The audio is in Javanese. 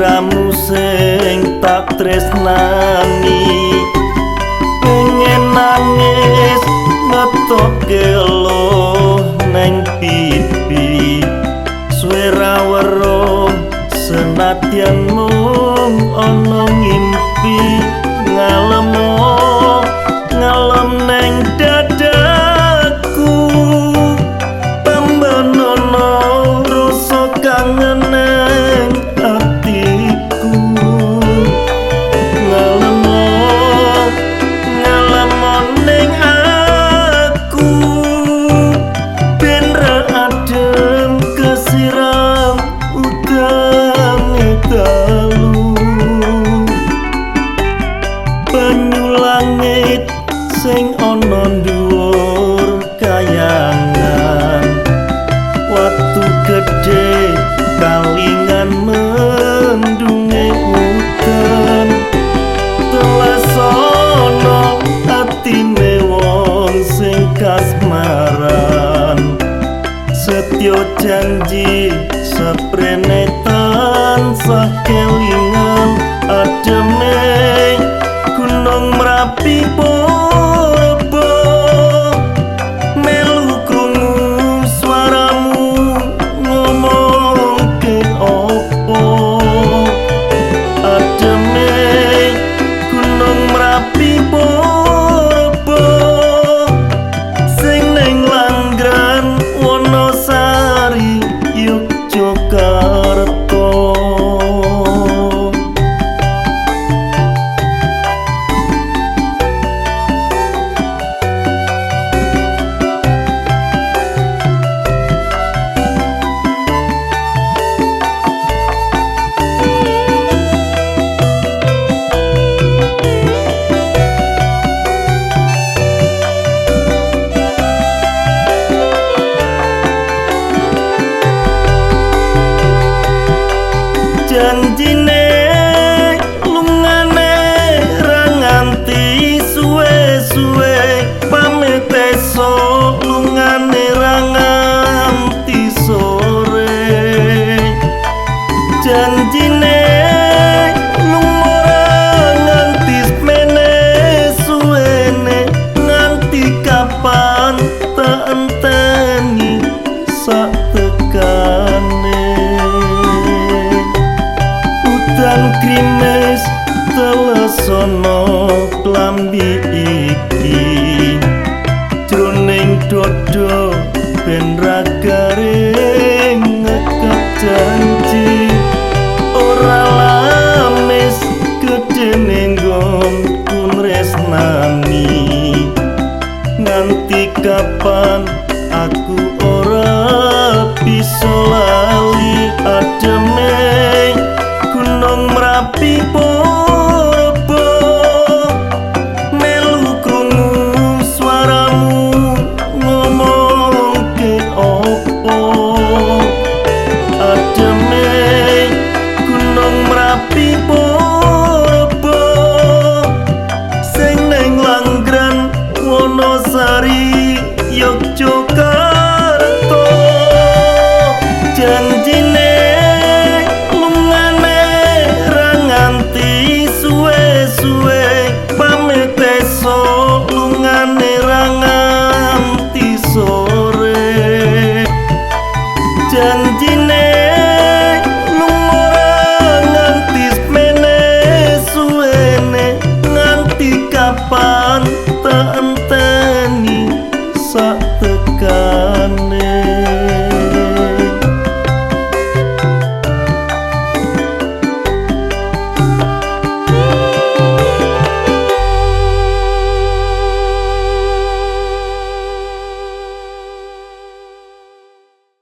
Sliramu sing tak tresnani, pengen nangis ngetokke eluh neng pipi. Suwe ra weruh senadyan mung ana ngimpi, ngalemo ngalem neng dadaku. Pembenono rasa kangen neng atiku, ngalemo ngalemo neng aku. Ben ra adem kesiram udane dalu, banyu langit sing ana dhuwur kayangan, watu gedhe kalingan mendunge udan. Telesono atine wong sing kasmaran, setyo janji seprene tansah kelingan. Ademe Gunung Merapi purba, melu krungu suaramu ngomongke opo. Ademe Gunung Merapi purba, sing neng Langran Wonosari Yogyakarta. Janjine lungane ra nganti suwe-suwe, pamit esuk lungane ra nganti sore. Janjine lunga ra nganti semene suwene, nganti kapan tak enteni sak tekane. Udan grimes telesono klambi iki, jroning dodo ben ra garing ngekep janji. Ora lamis gedene nggonku nresnani, nganti kapan aku ora bisa lali. Ademe Gunung Merapi purba, melu krungu suaramu ngomongke opo. Ademe Gunung Merapi purba, sing neng Langran Wonosari Yogyakarta.